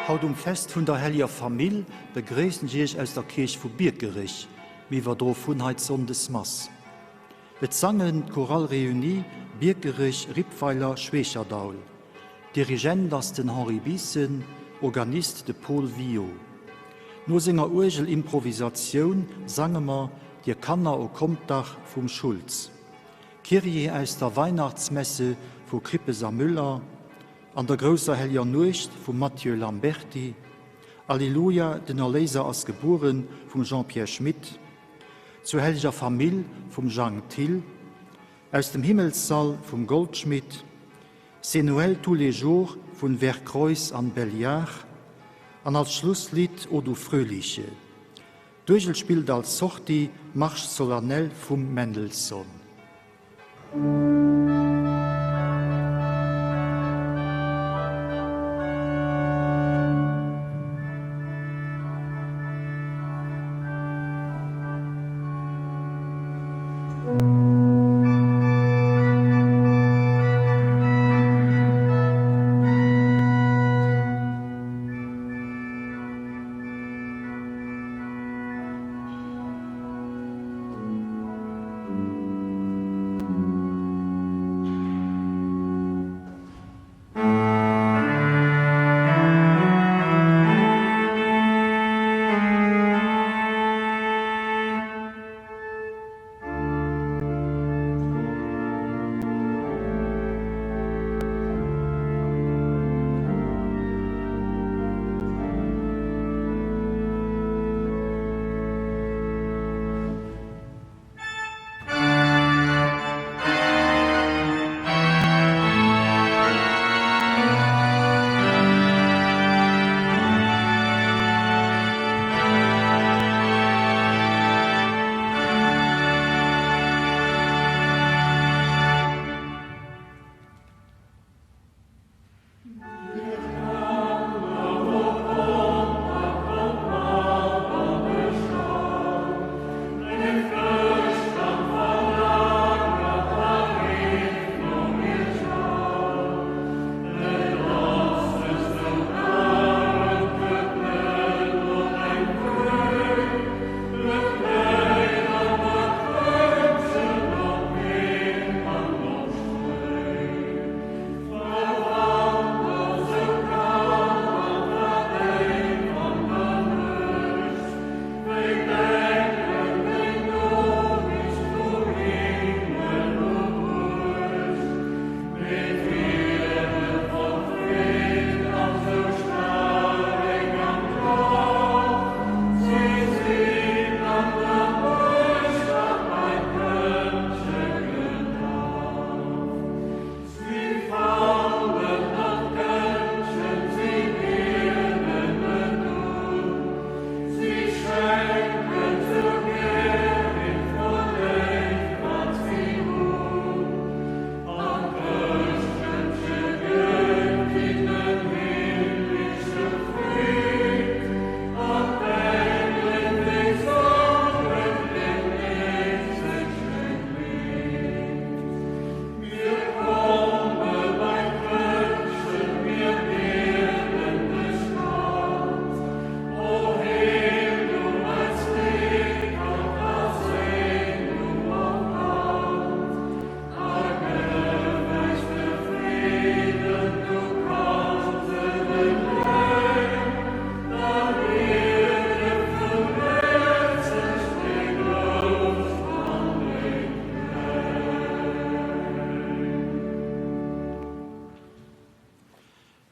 Haut um Fest vun der Helliger Famill begréissen ech Iech aus der Kierch vu Biekerech. Mir iwwerdroe vun hei d'Sonndesmass. Et sangen d'Chorale Réunie Biekerech, Rippweiler, Schweecherdaul. Dirigent ass den Henri Biissen, Organist de Paul Wio. No senger Uergelimprovisatioun sange mer Dir Kanner, o kommt dach vum Schultz. Kyrie aus der Weihnachtsmesse vu Krippes a Müller, An der grousser helljer Nuecht vum Mathieu Lamberty, Alleluja, den Erléiser ass gebueren vum Jean-Pierre Schmit, Zur helleger Famill vum Jang Thill, Aus dem Himmelssall vum Goldschmidt, C'est Noël tous les jours vun Vercruysse an Belliard an als Schlusslidd O du Fröhliche. D'Uergel spillt als Sortie Marche solennelle vum Mendelssohn.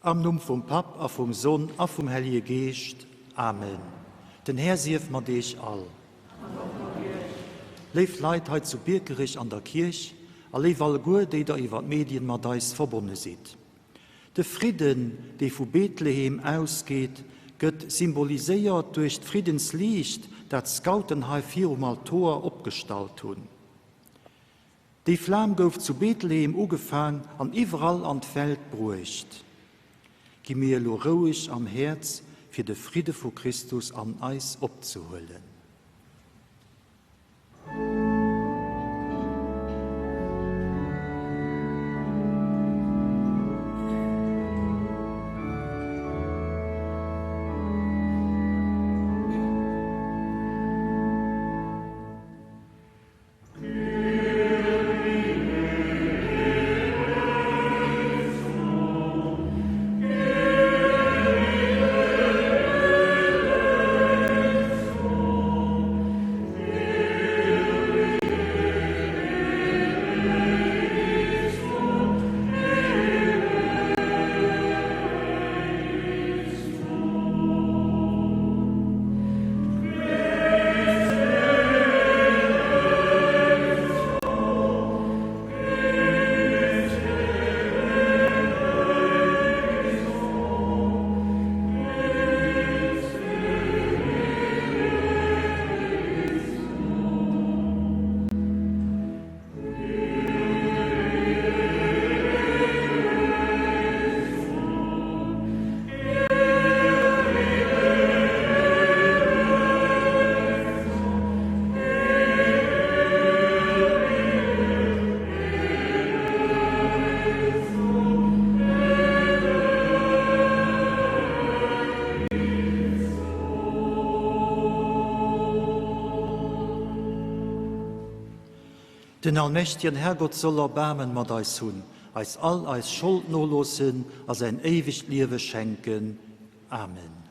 Am Numm vum Papp a vum Sonn a vum Hellige Geescht. Amen. Den Här sief mat Iech all. Léif Leit hei zu Biekerech an der Kierch a léif alleguer, déi der iwwer d'Medien mat eis verbonne sidd. De Fridden, dee vu Bethlehem ausgeet, gëtt symboliséiert duerch d'Friddensliicht, dat d'Scouten hei virum Altoer opgestallt hunn. Déi Flam gouf zu Bethlehem ugefaang an iwwerall an d'Welt bruecht. Gi mir elo roueg am Häerz, fir de Fridde vu Christus an eis opzehuelen. Den allmächtigen Herrgott soll Erbaarmen mat eis hunn, eis all eis Schold noloossen a säin éiwegt Liewe schenken. Amen.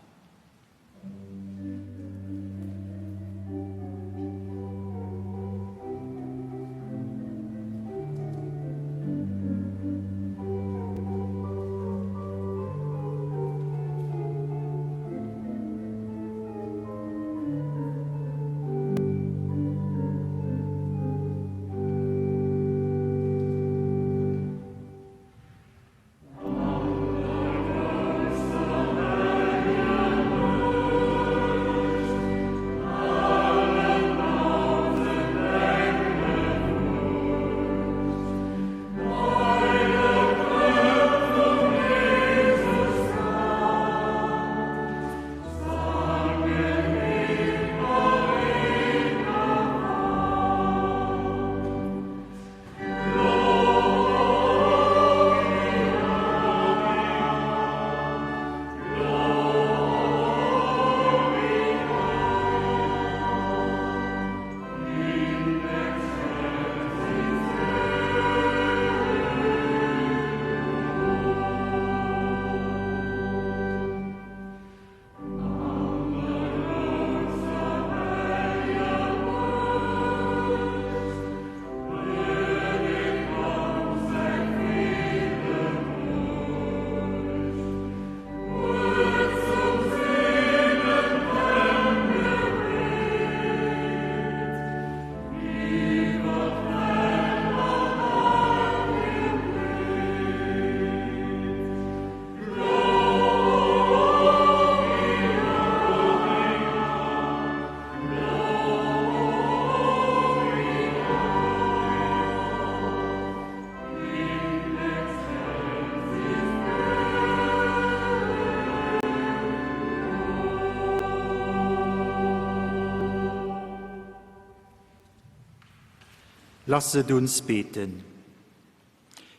Lasset uns beten.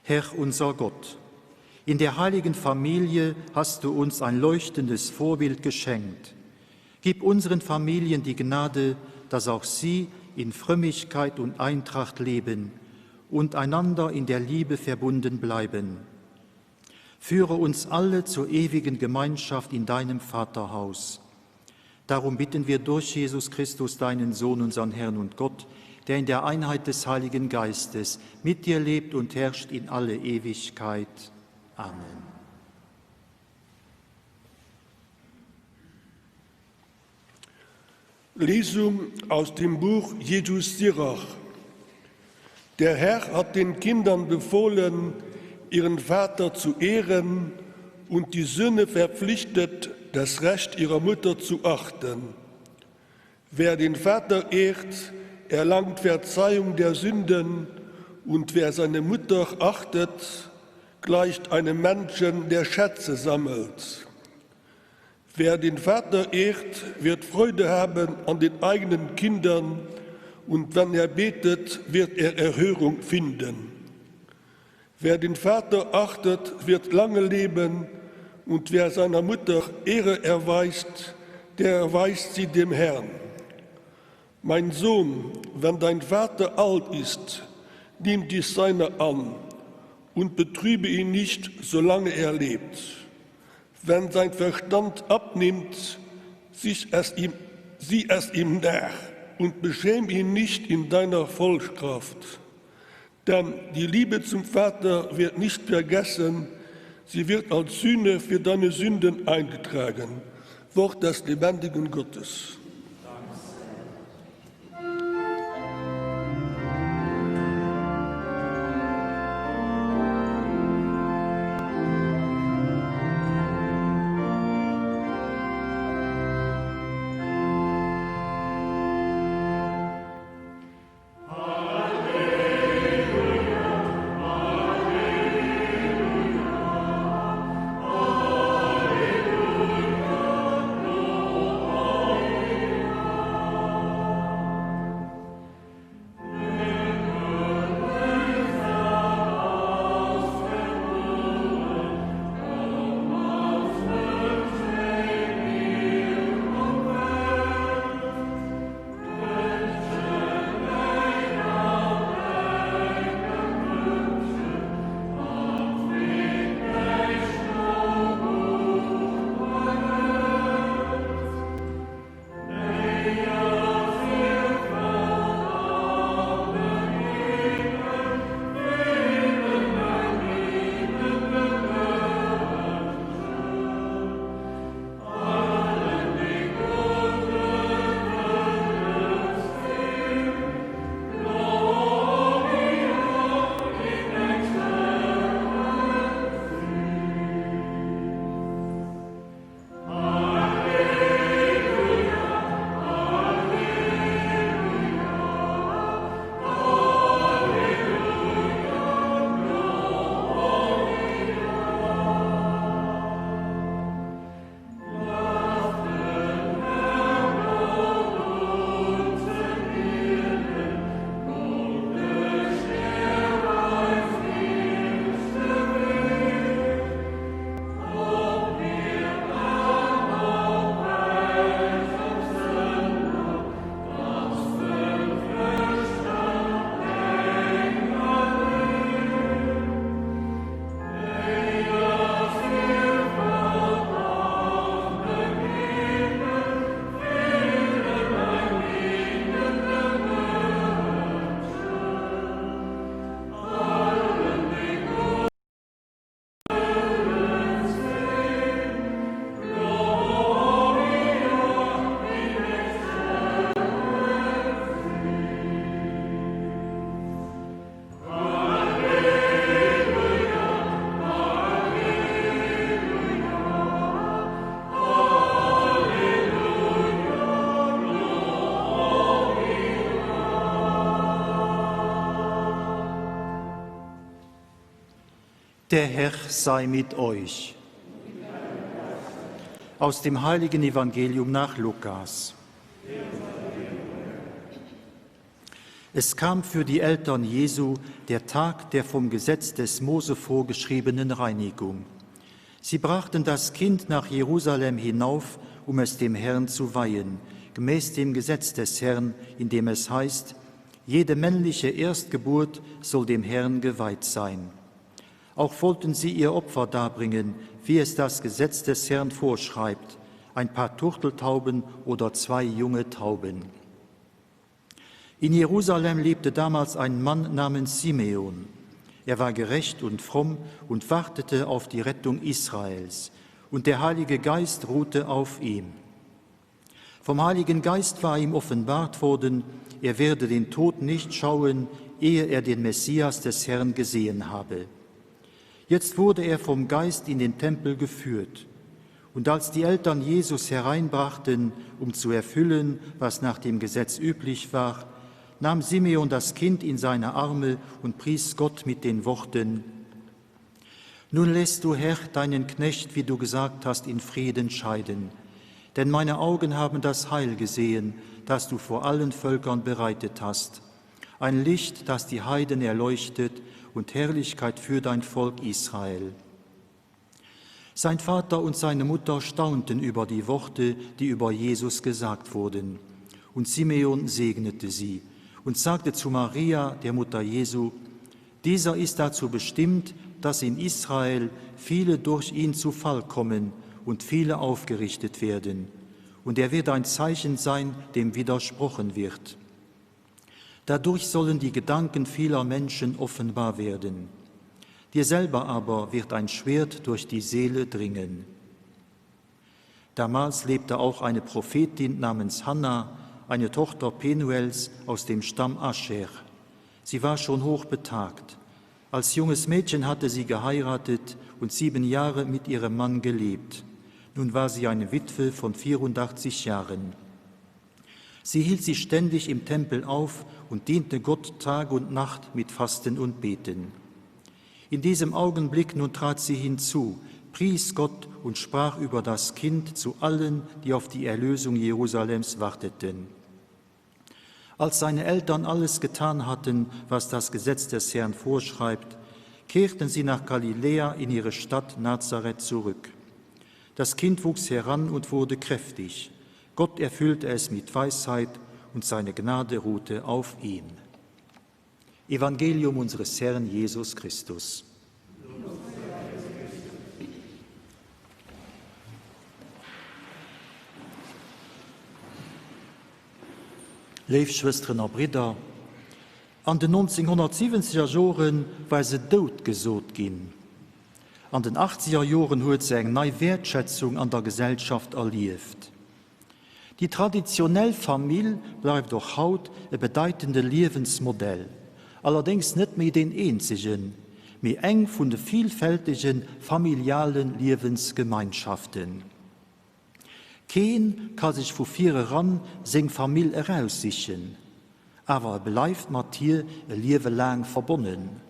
Herr unser Gott, in der heiligen Familie hast du uns ein leuchtendes Vorbild geschenkt. Gib unseren Familien die Gnade, dass auch sie in Frömmigkeit und Eintracht leben und einander in der Liebe verbunden bleiben. Führe uns alle zur ewigen Gemeinschaft in deinem Vaterhaus. Darum bitten wir durch Jesus Christus, deinen Sohn, unseren Herrn und Gott, der in der Einheit des Heiligen Geistes mit dir lebt und herrscht in alle Ewigkeit. Amen. Lesung aus dem Buch Jesus Sirach. Der Herr hat den Kindern befohlen, ihren Vater zu ehren und die Söhne verpflichtet, das Recht ihrer Mutter zu achten. Wer den Vater ehrt, erlangt Verzeihung der Sünden, und wer seine Mutter achtet, gleicht einem Menschen, der Schätze sammelt. Wer den Vater ehrt, wird Freude haben an den eigenen Kindern, und wenn er betet, wird er Erhörung finden. Wer den Vater achtet, wird lange leben, und wer seiner Mutter Ehre erweist, der erweist sie dem Herrn. Mein Sohn, wenn dein Vater alt ist, nimm dich seiner an und betrübe ihn nicht, solange er lebt. Wenn sein Verstand abnimmt, sich es ihm, sieh es ihm nach und beschäm ihn nicht in deiner Vollkraft. Denn die Liebe zum Vater wird nicht vergessen, sie wird als Sühne für deine Sünden eingetragen. Wort des lebendigen Gottes. Der Herr sei mit euch. Aus dem heiligen Evangelium nach Lukas. Es kam für die Eltern Jesu der Tag der vom Gesetz des Mose vorgeschriebenen Reinigung. Sie brachten das Kind nach Jerusalem hinauf, um es dem Herrn zu weihen, gemäß dem Gesetz des Herrn, in dem es heißt: Jede männliche Erstgeburt soll dem Herrn geweiht sein. Auch wollten sie ihr Opfer darbringen, wie es das Gesetz des Herrn vorschreibt, ein paar Turteltauben oder zwei junge Tauben. In Jerusalem lebte damals ein Mann namens Simeon. Er war gerecht und fromm und wartete auf die Rettung Israels, und der Heilige Geist ruhte auf ihm. Vom Heiligen Geist war ihm offenbart worden, er werde den Tod nicht schauen, ehe er den Messias des Herrn gesehen habe. Jetzt wurde er vom Geist in den Tempel geführt. Und als die Eltern Jesus hereinbrachten, um zu erfüllen, was nach dem Gesetz üblich war, nahm Simeon das Kind in seine Arme und pries Gott mit den Worten: Nun lässt du, Herr, deinen Knecht, wie du gesagt hast, in Frieden scheiden. Denn meine Augen haben das Heil gesehen, das du vor allen Völkern bereitet hast. Ein Licht, das die Heiden erleuchtet und Herrlichkeit für dein Volk Israel. Sein Vater und seine Mutter staunten über die Worte, die über Jesus gesagt wurden. Und Simeon segnete sie und sagte zu Maria, der Mutter Jesu, Dieser ist dazu bestimmt, dass in Israel viele durch ihn zu Fall kommen und viele aufgerichtet werden. Und er wird ein Zeichen sein, dem widersprochen wird. Dadurch sollen die Gedanken vieler Menschen offenbar werden. Dir selber aber wird ein Schwert durch die Seele dringen. Damals lebte auch eine Prophetin namens Hanna, eine Tochter Penuels aus dem Stamm Ascher. Sie war schon hochbetagt. Als junges Mädchen hatte sie geheiratet und sieben Jahre mit ihrem Mann gelebt. Nun war sie eine Witwe von 84 Jahren. Sie hielt sich ständig im Tempel auf und diente Gott Tag und Nacht mit Fasten und Beten. In diesem Augenblick nun trat sie hinzu, pries Gott und sprach über das Kind zu allen, die auf die Erlösung Jerusalems warteten. Als seine Eltern alles getan hatten, was das Gesetz des Herrn vorschreibt, kehrten sie nach Galiläa in ihre Stadt Nazareth zurück. Das Kind wuchs heran und wurde kräftig. Gott erfüllte es mit Weisheit und seine Gnade ruhte auf ihm. Evangelium unseres Herrn Jesus Christus. Léif Schwësteren a Bridder, an den 1970er Jore war se dout gesot ginn. An den achtzeger Joren huet se eng nei Wäertschätzung an der Gesellschaft erlieft. Déi traditionell Famill bleift och haut e bedeitende Liewensmodell, allerdéngs net méi deen eenzegen, mee eng vun de vielfältege familiale Liewensgemeinschaften. Keen ka sech vu vir eran seng Famill eraussichen, awer e bleift mat hir e Liewe laang verbonnen.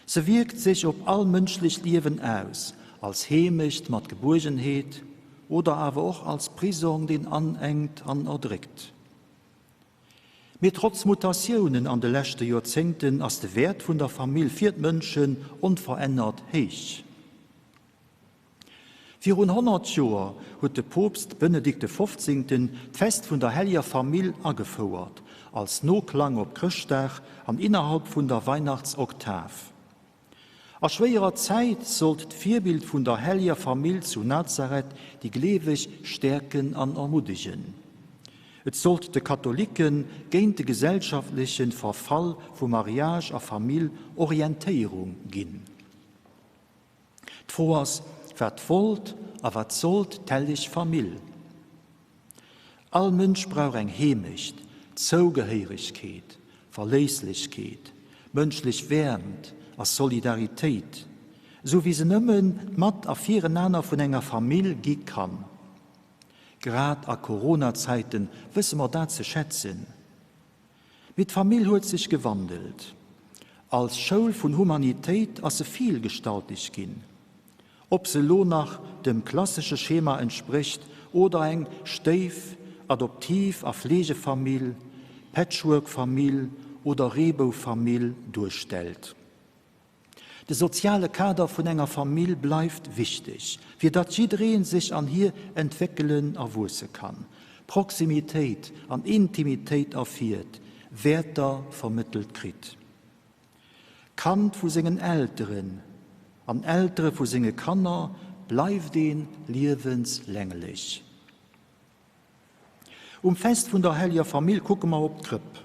Se wierkt sech op all mënschlecht Liewen aus, als Heemecht mat Gebuergenheet oder awer och als Prisong, deen anengt an erdréckt. Mee trotz Mutatiounen an de leschte Joerzéngten ass de Wäert vun der Famill fir d'Mënschen onverännert héich. Virun 100 Joer huet de Poopst Benedikt de Fofzéngten d'Fest vun der Helliger Famill agefouert, als Noklang op Chrëschtdag an innerhalb vun der Weihnachtsoktav. A schwéierer Zäit sollt d'Virbild vun der Helliger Famill zu Nazareth déi Gleeweg stäerken an ermuddegen. Et sollt de Katholikke géint de gesellschaftleche Verfall vu Mariage a Famill Orientéierung ginn. D'Fro ass, Wat wollt a wat sollt d'helleg Famill? All Mënsch brauch eng Heemecht, Zougehéieregkeet, Verléisslechkeet, mënschlech Wäermt a Solidaritéit, esou wéi se nëmmen mat a firenaner vun enger Famill gi kann. Grad a Corona-Zäiten wësse mer dat ze schätzen. Mee d'Famill huet sech gewandelt. Als Schoul vun Humanitéit ass se vielgestalteg ginn. Ob se elo nach dem klassesche Schema entsprécht oder eng Stéif-, Adoptiv a Fleegefamill, Patchwork-Famill oder Reeboufamill duerstellt. De soziale Kader vun enger Famill bleift wichteg, fir datt jidderee sech an hir entwéckelen a wuesse kann, Proximitéit an Intimitéit erfiert, Wäerter vermëttelt kritt. Kand vu sengen Elteren an Eltere vu senge Kanner bleift ee liewenslänglech. Um Fest vun der Helleger Famill kucke mer op d'Krëpp.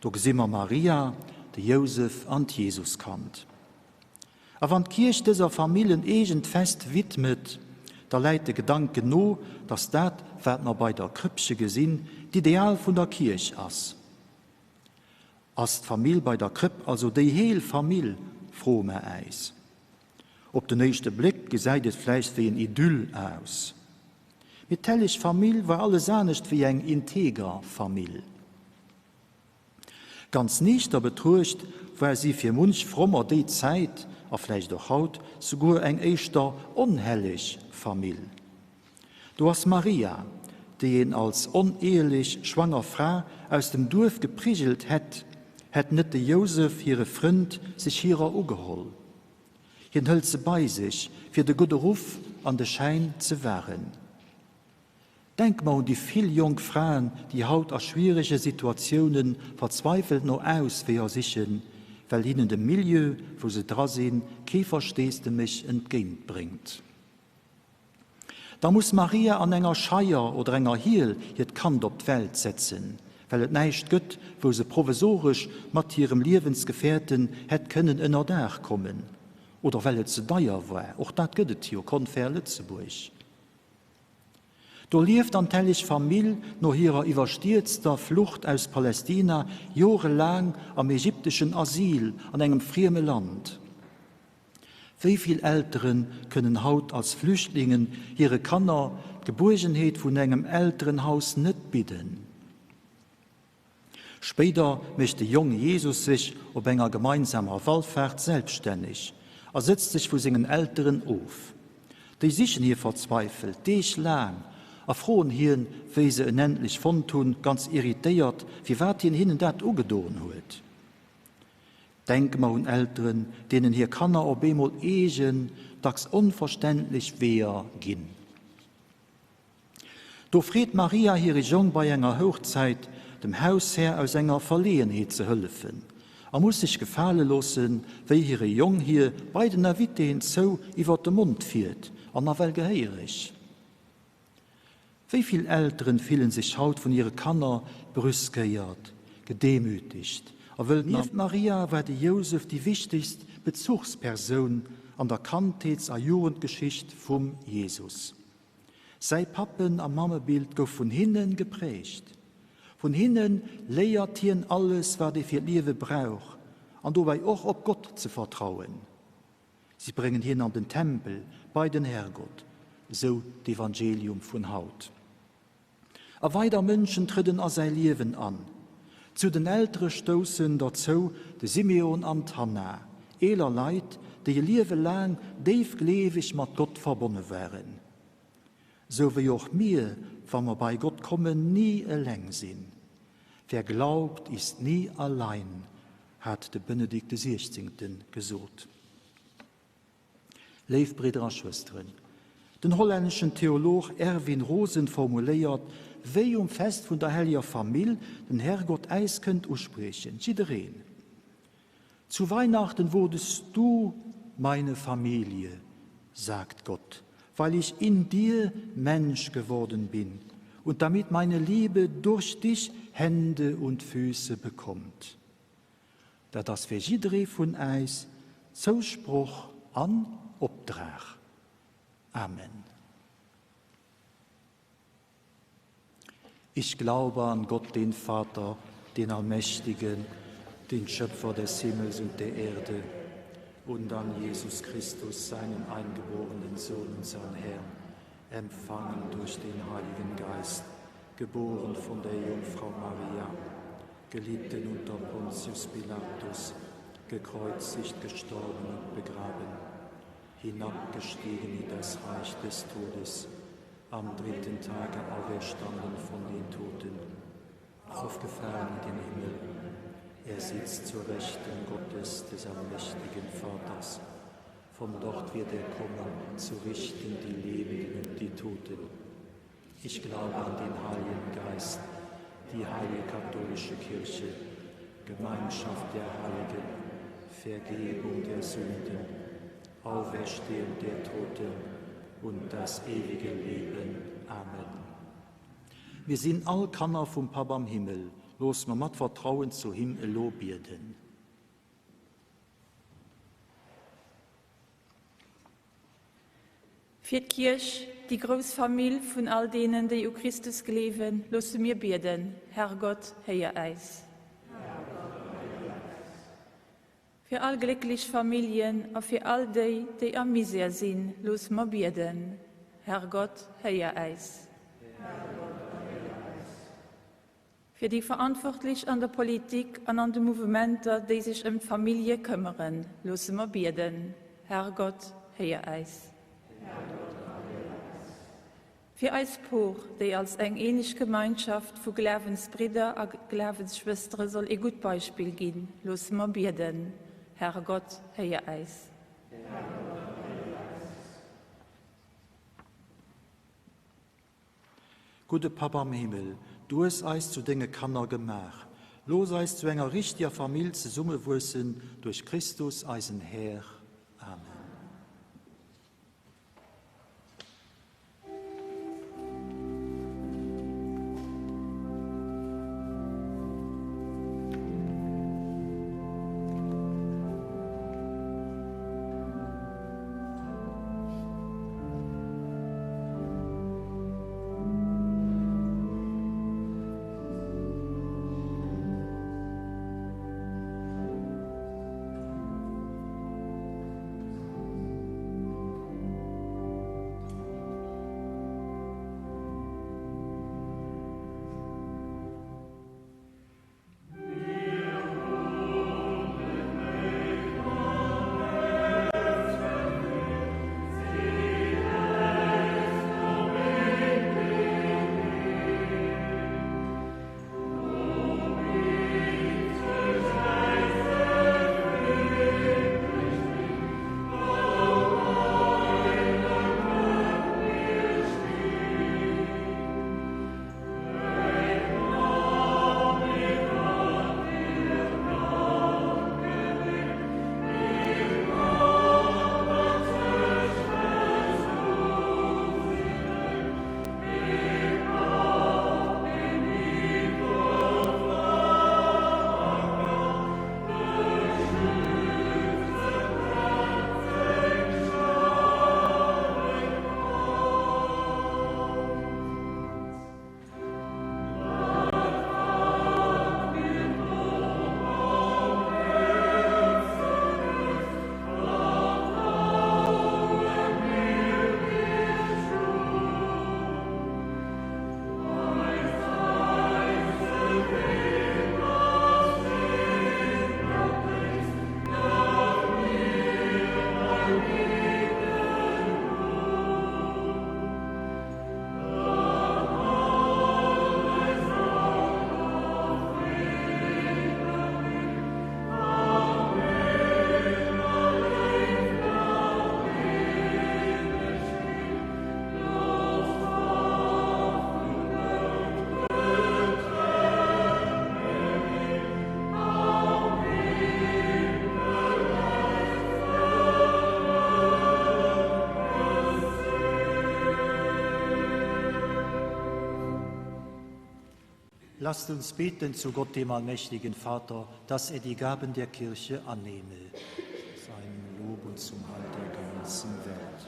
Do gesi mer Maria, de Jousef an d'Jesuskand. A wann d'Kierch dëser Famill en eegent Fest widmet, da läit de Gedanken no, datt dat, wat mer bei der Krëppche gesinn, d'Ideal vun der Kierch ass. Ass d'Famill bei der Krëpp also déi heel Famill, froe mer äis. Op den éischte Bléck gesäit et vläicht wéi en Idyll aus. Mee d'helleg Famill war alles anescht wéi eng integer Famill. Ganz niichter betruecht war si fir munch Frommer déi Zäit, a vläicht och haut, souguer eng éischter onhelleg Famill. Do ass Maria, déi een als onehelich schwanger Fra aus dem Duerf geprigelt hätt, hätt net de Jousef, hire Frënd, sech hirer ugeholl. Hien hëlt se bei sech, fir de gudde Ruff an de Schäin ze wahren. Denke mer un déi vill jonk Fraen, déi haut a schwierege Situatioune verzweifelt no Ausweeër sichen, well hinnen de Milieu, wou se dra sinn, kee Versteesdemech entgéint bréngt. Da muss Maria an enger Scheier oder enger Hiel hiert Kand op d'Welt setzen, well et näischt gëtt, wou se provesoresch mat hirem Liewensgefährten hätt kënnen ënnerdaach kommen, oder well et ze deier war, och dat gëtt et jo, Confer Lëtzebuerg. Do lieft dann d'helleg Famill no hirer iwwerstierzter Flucht aus Palästina jorelaang am ägypteschen Asyl an engem frieme Land. Wéi vill Eltere kënnen haut als Flüchtlingen hire Kanner d'Gebuergenheet vun engem Elterenhaus net bidden? Spéider mécht de Jong Jesus sech op enger gemeinsamer Wallfaart selbststänneg a sëtzt sech vu sengen Elteren of. Déi sichen hie verzweifelt Deeg laang a froen hien, wéi se en endlech fonnt hunn, ganz irritéiert, firwat hien hinnen dat ugedoen huet. Denke mer un Elteren, deenen hir Kanner op eemol eegen, dacks onverständlech Weeër ginn. Do freet d'Maria hire Jong bei enger Houchzäit, dem Haushär aus enger Verleeënheet ze hëllefen, a muss sech gefale loossen, wéi hire Jong hir bei den Invitéen zou iwwer de Mond fiert, an nawell gehéiereg. Wéi vill Elteren fillen sech haut vun hire Kanner brüskéiert, gedemütigt a wëllt Nieft Maria war de Jousef déi wichtegst Bezuchspersoun an der Kandheets a Jugendgeschicht vum Jesus. Säi Pappen a Mammebild gouf vun hinne geprägt. Vun hinne léiert hien alles, wat ee fir d'Liewe brauch an dobäi och op Gott ze vertrauen. Si bréngen hien an den Tempel bei den Herrgott, esou d'Evangelium vun haut. A weider Mënschen trëdden a säi Liewen an. Zu den Eltere stoussen derzou de Simeon an d'Hanna, eeler Leit, déi e Liewe laang déifgleeweg mat Gott verbonne waren. Sou wéi och mir, wa mer bei Gott kommen, ni eleng sinn. Wer glaubt, ist nie allein, hat de Benedikt de Siechzéngte gesot. Léif Bridder a Schwësteren, den hollänneschen Theolog Erwin Rosen formuléiert, wéi um Fest vun der Helleger Famill den Herrgott äis kënnt uspriechen, jiddereen. Zu Weihnachten wurdest du meine Familie, sagt Gott, weil ich in dir Mensch geworden bin und damit meine Liebe durch dich Hände und Füße bekommt. Dat ass fir jidderee vun äis Zousproch an Opdrag. Amen. Ich glaube an Gott, den Vater, den Allmächtigen, den Schöpfer des Himmels und der Erde, und an Jesus Christus, seinen eingeborenen Sohn, unseren Herrn, empfangen durch den Heiligen Geist, geboren von der Jungfrau Maria. Gelitten unter Pontius Pilatus, gekreuzigt, gestorben und begraben, hinabgestiegen in das Reich des Todes, am dritten Tage auferstanden von den Toten, aufgefahren in den Himmel. Er sitzt zur Rechten Gottes des allmächtigen Vaters. Von dort wird er kommen, zu richten die Lebenden und die Toten. Ich glaube an den Heiligen Geist, die heilige katholische Kirche, Gemeinschaft der Heiligen, Vergebung der Sünden, Auferstehung der Toten und das ewige Leben. Amen. Mir sinn all Kanner vum Papp am Himmel, looss mer mat Vertrauen zu him elo bieden. Fir d'Kierch, déi grouss Famill vun all deenen, déi u Christus gleewen, loosse mir bieden, Herrgott, héier äis. Fir all glécklech Familljen a fir all déi, déi am Misär sinn, loosse mer bieden, Herrgott, héier äis. Fir déi Verantwortlech an der Politik an an de Mouvementer, déi sech ëm d'Famillje këmmeren, loosse mer bieden, Herrgott, héier äis. Fir eis Por, déi als eng eeneg Gemeinschaft vu Glawensbridder a Glawensschwëstere soll ee gutt Beispill ginn, loosse mer bieden, Herrgott, héier äis. Gudde Papp am Himmel, du hues eis zu denge Kanner gemaach. Looss eis zu enger richtiger Famill zesummewuessen duerch Christus, eisen Här. Amen. Lasst uns beten zu Gott, dem allmächtigen Vater, dass er die Gaben der Kirche annehme. Seinem Lob und zum Heil der ganzen Welt.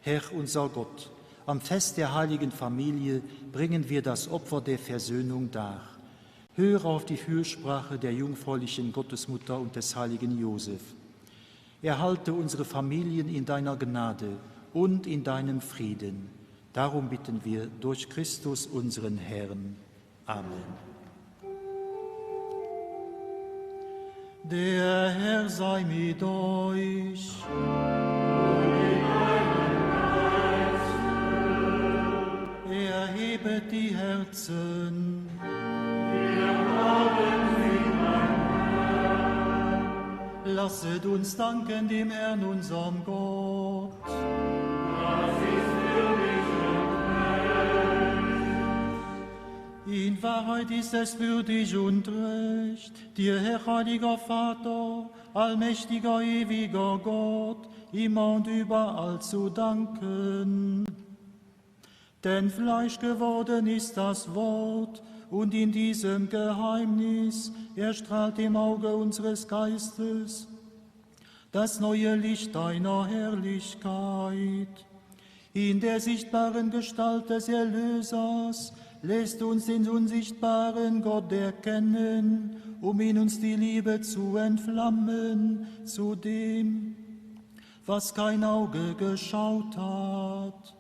Herr unser Gott, am Fest der heiligen Familie bringen wir das Opfer der Versöhnung dar. Höre auf die Fürsprache der jungfräulichen Gottesmutter und des heiligen Josef. Erhalte unsere Familien in deiner Gnade und in deinem Frieden. Darum bitten wir durch Christus unseren Herrn. Amen. Der Herr sei mit euch. Erhebet die Herzen. Lasset uns danken dem Herrn, unserem Gott. In Wahrheit ist es würdig und recht, dir, Herr heiliger Vater, allmächtiger, ewiger Gott, immer und überall zu danken. Denn Fleisch geworden ist das Wort, und in diesem Geheimnis erstrahlt im Auge unseres Geistes das neue Licht deiner Herrlichkeit. In der sichtbaren Gestalt des Erlösers lässt uns den unsichtbaren Gott erkennen, um in uns die Liebe zu entflammen zu dem, was kein Auge geschaut hat.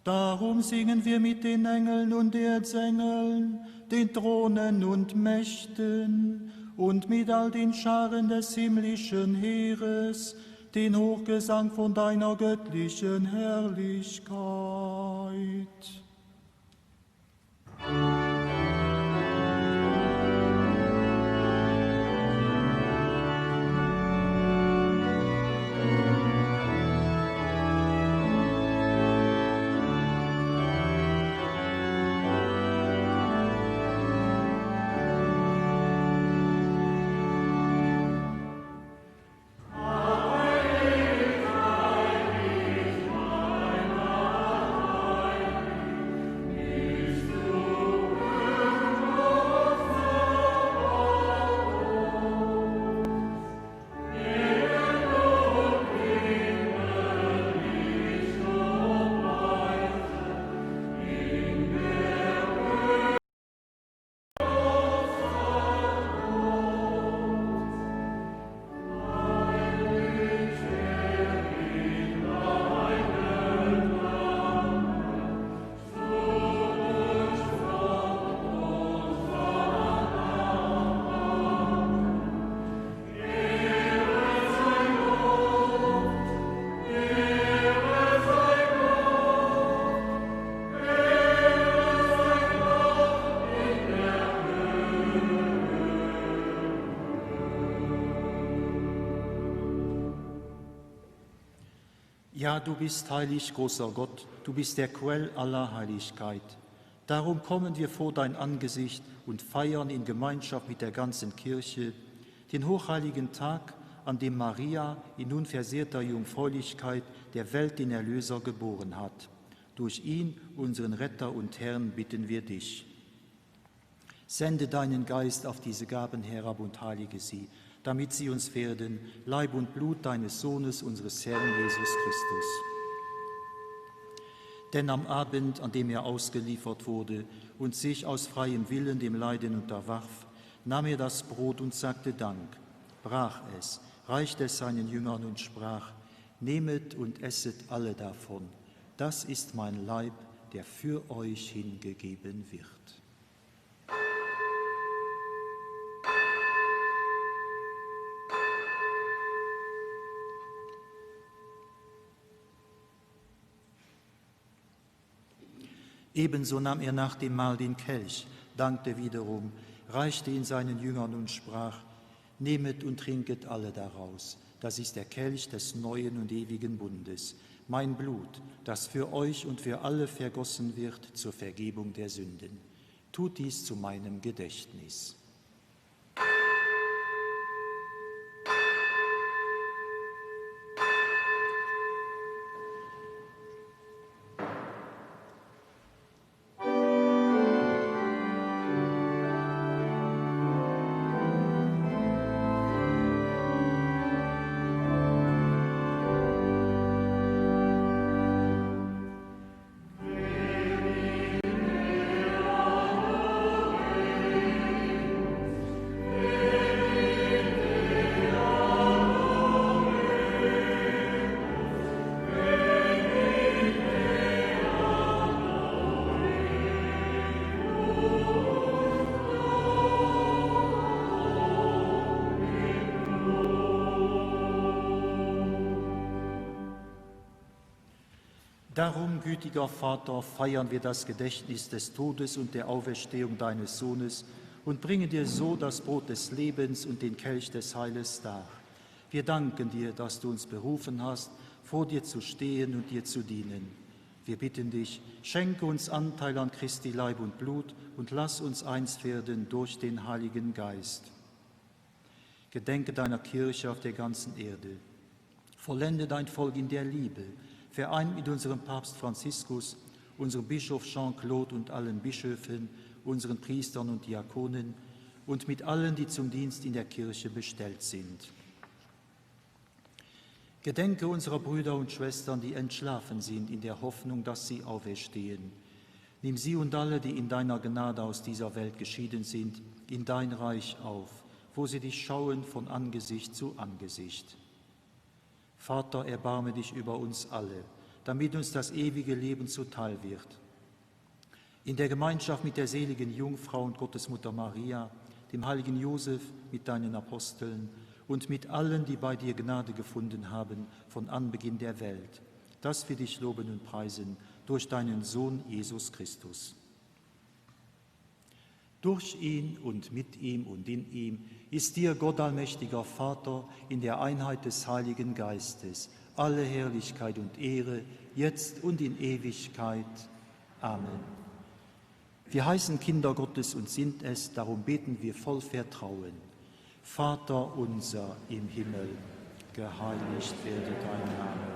Darum singen wir mit den Engeln und Erzengeln, den Thronen und Mächten und mit all den Scharen des himmlischen Heeres, den Hochgesang von deiner göttlichen Herrlichkeit. Ja, du bist heilig, großer Gott, du bist der Quell aller Heiligkeit. Darum kommen wir vor dein Angesicht und feiern in Gemeinschaft mit der ganzen Kirche den hochheiligen Tag, an dem Maria in unversehrter Jungfräulichkeit der Welt den Erlöser geboren hat. Durch ihn, unseren Retter und Herrn, bitten wir dich. Sende deinen Geist auf diese Gaben herab und heilige sie, damit sie uns werden, Leib und Blut deines Sohnes, unseres Herrn Jesus Christus. Denn am Abend, an dem er ausgeliefert wurde und sich aus freiem Willen dem Leiden unterwarf, nahm er das Brot und sagte Dank, brach es, reichte es seinen Jüngern und sprach, Nehmet und esset alle davon, das ist mein Leib, der für euch hingegeben wird. Ebenso nahm er nach dem Mahl den Kelch, dankte wiederum, reichte ihn seinen Jüngern und sprach: Nehmet und trinket alle daraus. Das ist der Kelch des neuen und ewigen Bundes, mein Blut, das für euch und für alle vergossen wird zur Vergebung der Sünden. Tut dies zu meinem Gedächtnis. Darum, gütiger Vater, feiern wir das Gedächtnis des Todes und der Auferstehung deines Sohnes und bringen dir so das Brot des Lebens und den Kelch des Heiles dar. Wir danken dir, dass du uns berufen hast, vor dir zu stehen und dir zu dienen. Wir bitten dich, schenke uns Anteil an Christi Leib und Blut und lass uns eins werden durch den Heiligen Geist. Gedenke deiner Kirche auf der ganzen Erde. Vollende dein Volk in der Liebe, vereint mit unserem Papst Franziskus, unserem Bischof Jean-Claude und allen Bischöfen, unseren Priestern und Diakonen und mit allen, die zum Dienst in der Kirche bestellt sind. Gedenke unserer Brüder und Schwestern, die entschlafen sind, in der Hoffnung, dass sie auferstehen. Nimm sie und alle, die in deiner Gnade aus dieser Welt geschieden sind, in dein Reich auf, wo sie dich schauen von Angesicht zu Angesicht. Vater, erbarme dich über uns alle, damit uns das ewige Leben zuteil wird. In der Gemeinschaft mit der seligen Jungfrau und Gottesmutter Maria, dem heiligen Josef, mit deinen Aposteln und mit allen, die bei dir Gnade gefunden haben von Anbeginn der Welt, dass wir dich loben und preisen durch deinen Sohn Jesus Christus. Durch ihn und mit ihm und in ihm ist dir Gott allmächtiger Vater in der Einheit des Heiligen Geistes alle Herrlichkeit und Ehre, jetzt und in Ewigkeit. Amen. Wir heißen Kinder Gottes und sind es, darum beten wir voll Vertrauen. Vater unser im Himmel, geheiligt werde dein Name,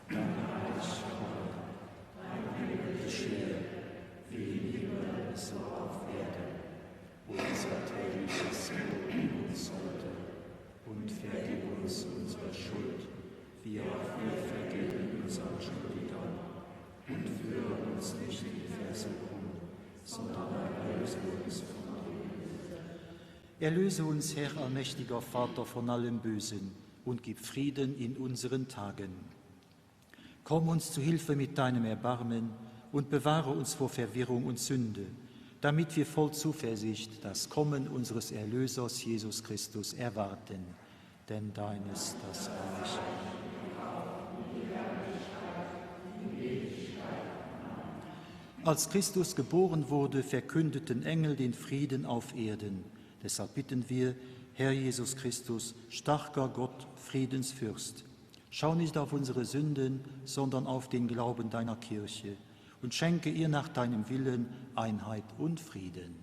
dein Reich komme, dein Wille geschehe, wie im Himmel so auf Erden. Unser tägliches Brot gib uns heute und vergib uns unsere Schuld, wie auch wir vergeben unseren Schuldigern. Und führe uns nicht in Versuchung, sondern erlöse uns von dem Bösen. Erlöse uns, Herr allmächtiger Vater, von allem Bösen und gib Frieden in unseren Tagen. Komm uns zu Hilfe mit deinem Erbarmen und bewahre uns vor Verwirrung und Sünde, damit wir voll Zuversicht das Kommen unseres Erlösers Jesus Christus erwarten. Denn dein ist das Reich. Als Christus geboren wurde, verkündeten Engel den Frieden auf Erden. Deshalb bitten wir, Herr Jesus Christus, starker Gott, Friedensfürst, schau nicht auf unsere Sünden, sondern auf den Glauben deiner Kirche und schenke ihr nach deinem Willen Einheit und Frieden.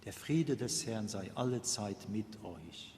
Der Friede des Herrn sei alle Zeit mit euch.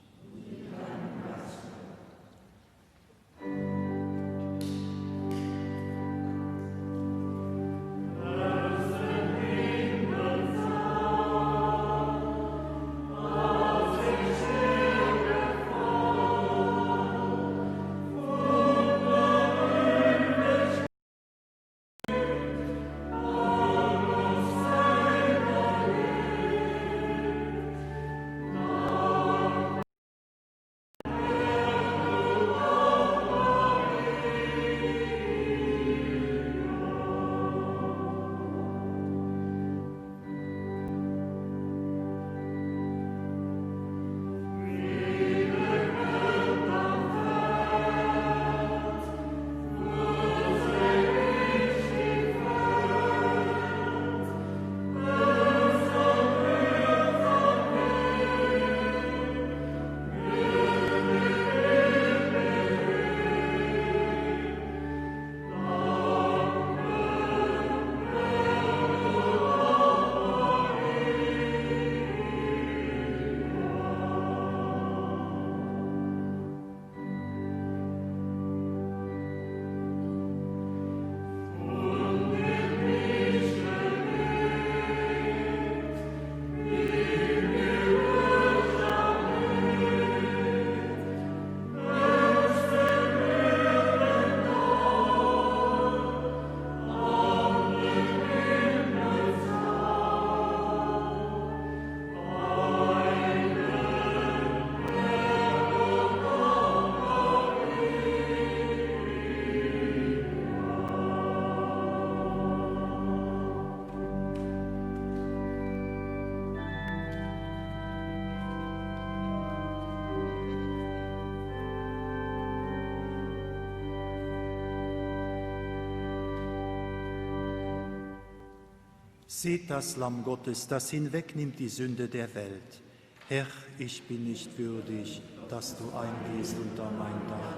Seht das Lamm Gottes, das hinwegnimmt die Sünde der Welt. Herr, ich bin nicht würdig, dass du eingehst unter mein Dach,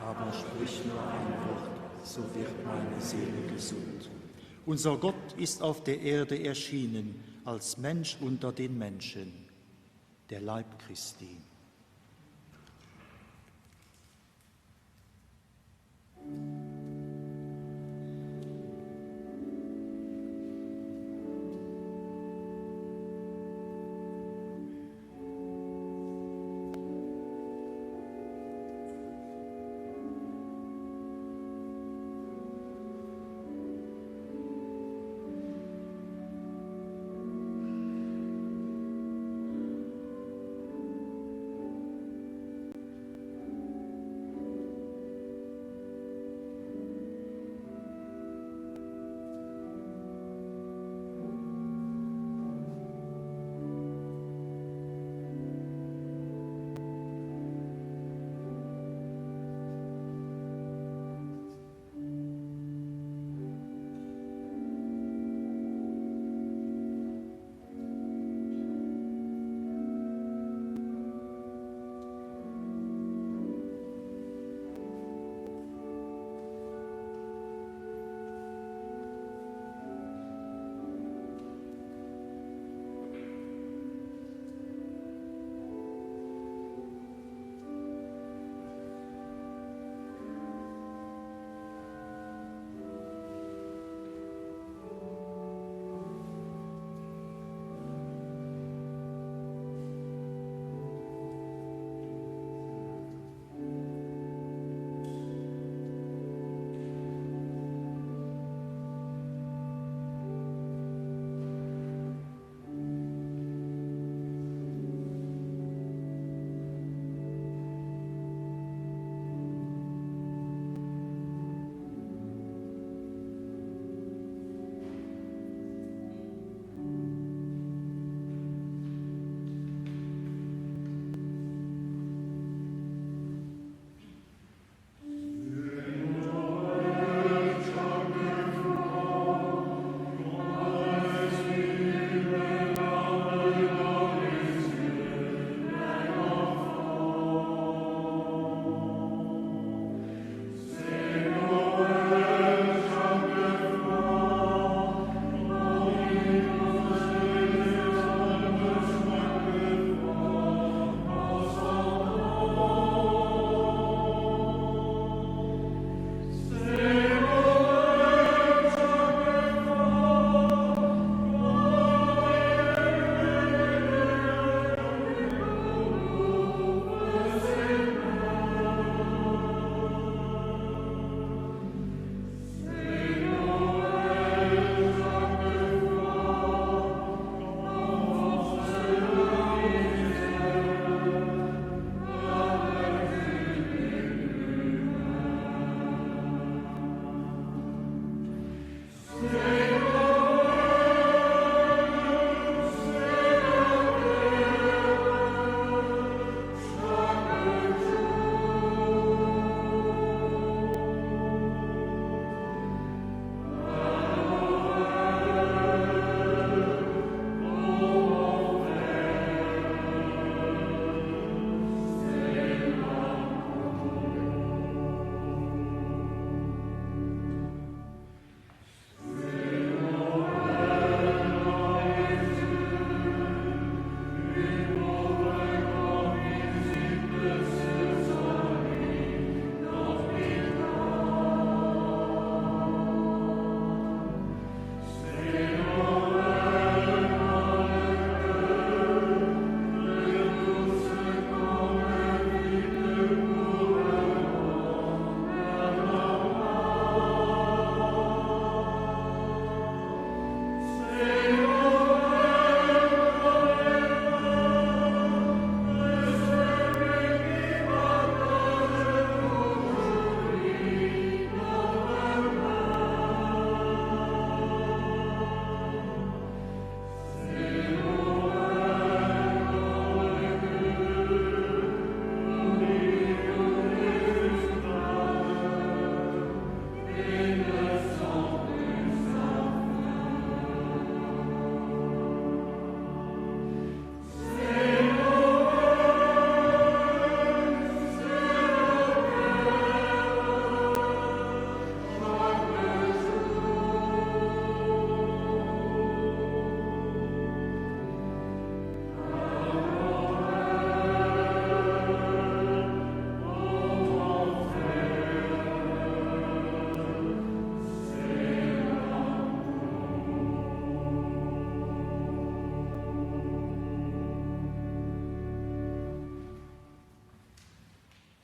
aber sprich nur ein Wort, so wird meine Seele gesund. Unser Gott ist auf der Erde erschienen als Mensch unter den Menschen, der Leib Christi.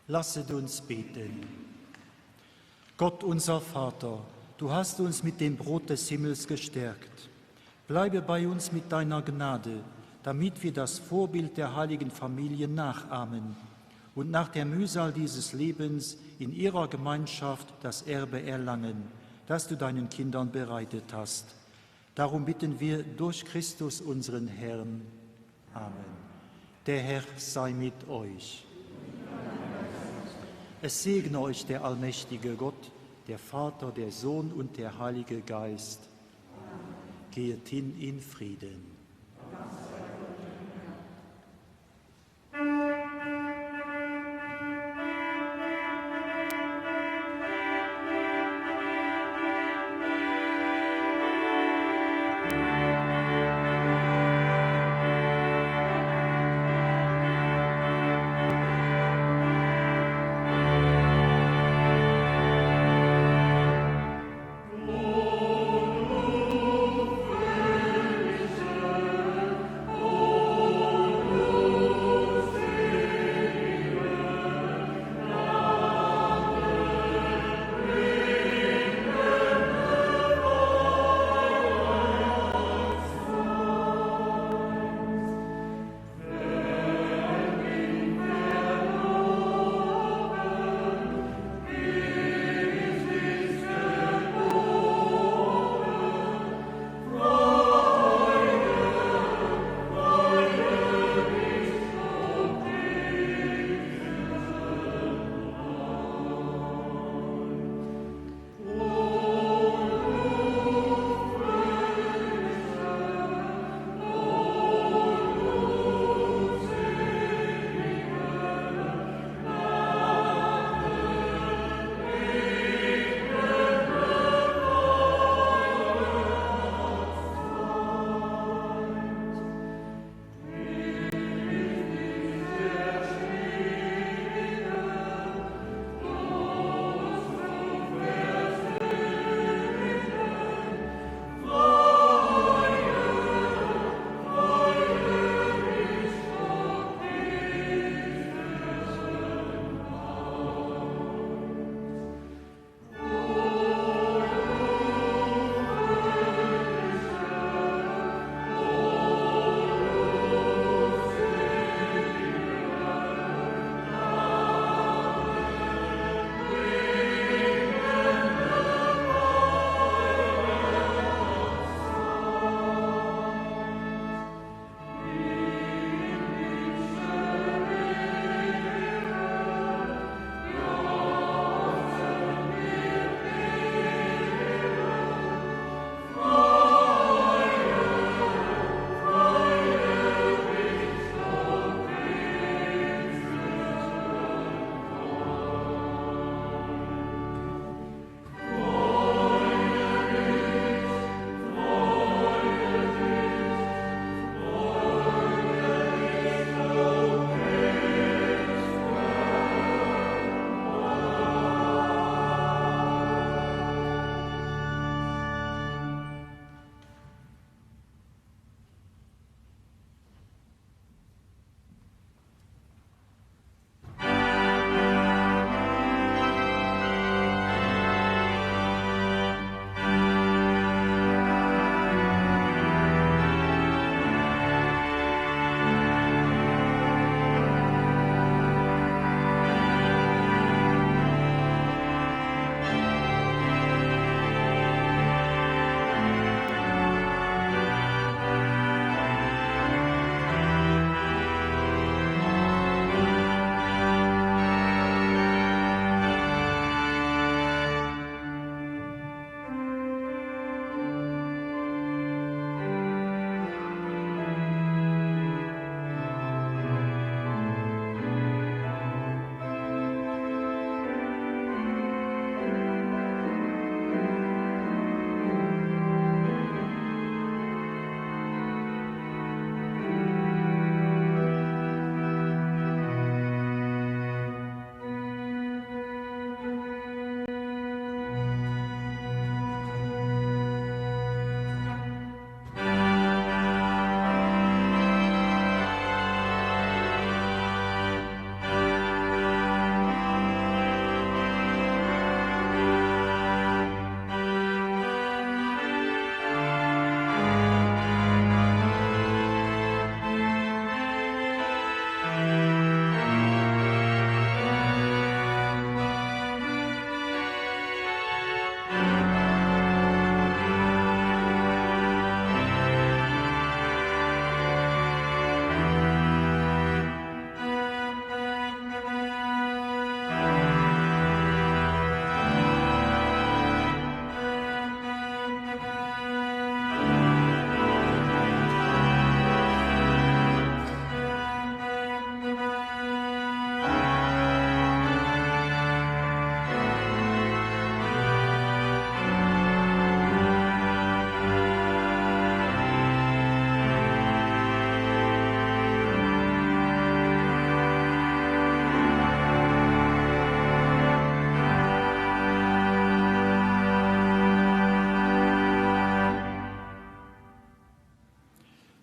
Lasset uns beten. Gott unser Vater, du hast uns mit dem Brot des Himmels gestärkt. Bleibe bei uns mit deiner Gnade, damit wir das Vorbild der heiligen Familie nachahmen und nach der Mühsal dieses Lebens in ihrer Gemeinschaft das Erbe erlangen, das du deinen Kindern bereitet hast. Darum bitten wir durch Christus unseren Herrn. Amen. Der Herr sei mit euch. Es segne euch der allmächtige Gott, der Vater, der Sohn und der Heilige Geist. Gehet hin in Frieden.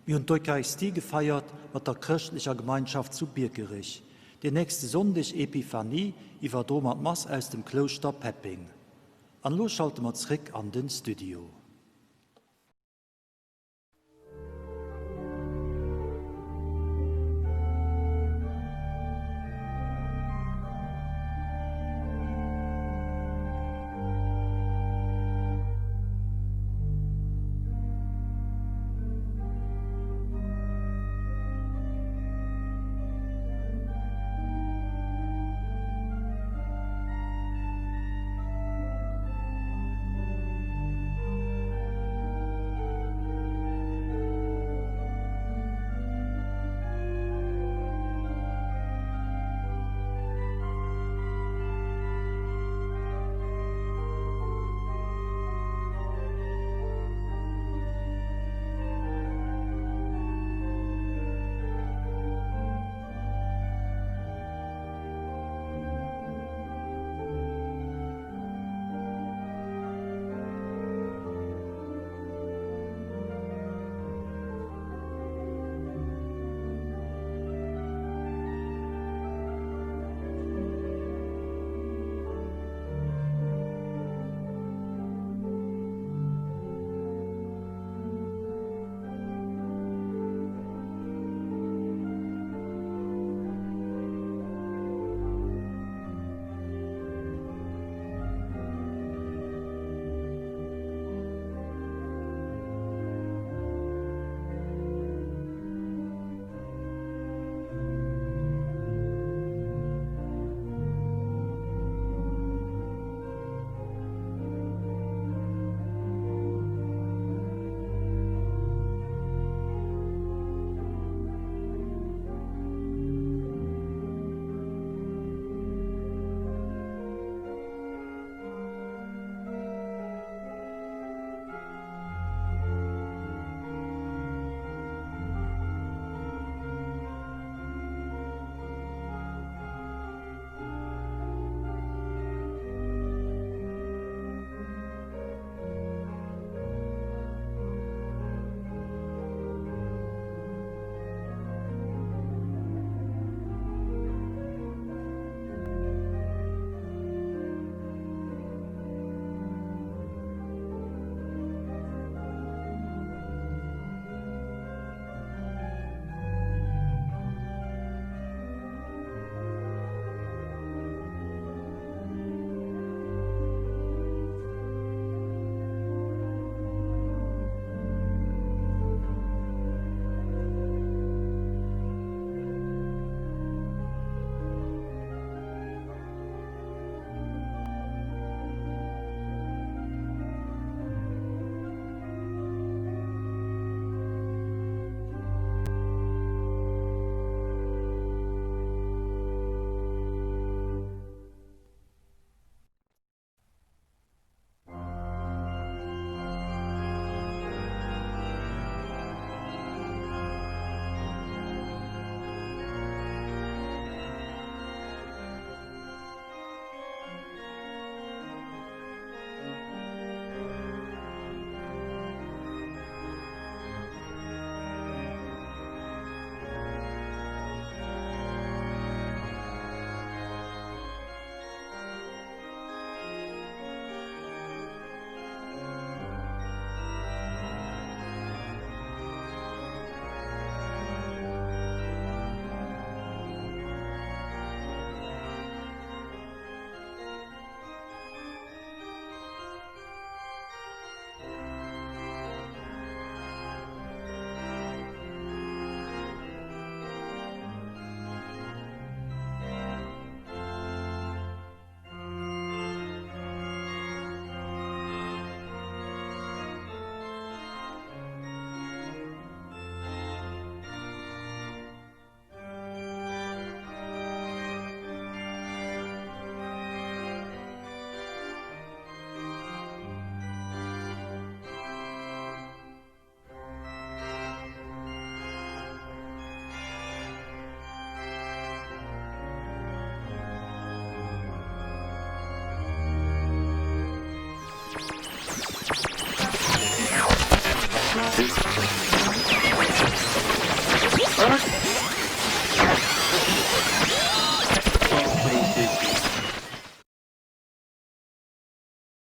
Mir hunn d'Eucharistie gefeiert mat der chrëschtlecher Gemeinschaft zu Biekerech. Den nächste Sonndeg, Epiphanie, iwwerdroe mer d'Mass aus dem Klouschter Peppeng. An elo schalte mer zréck an den Studio.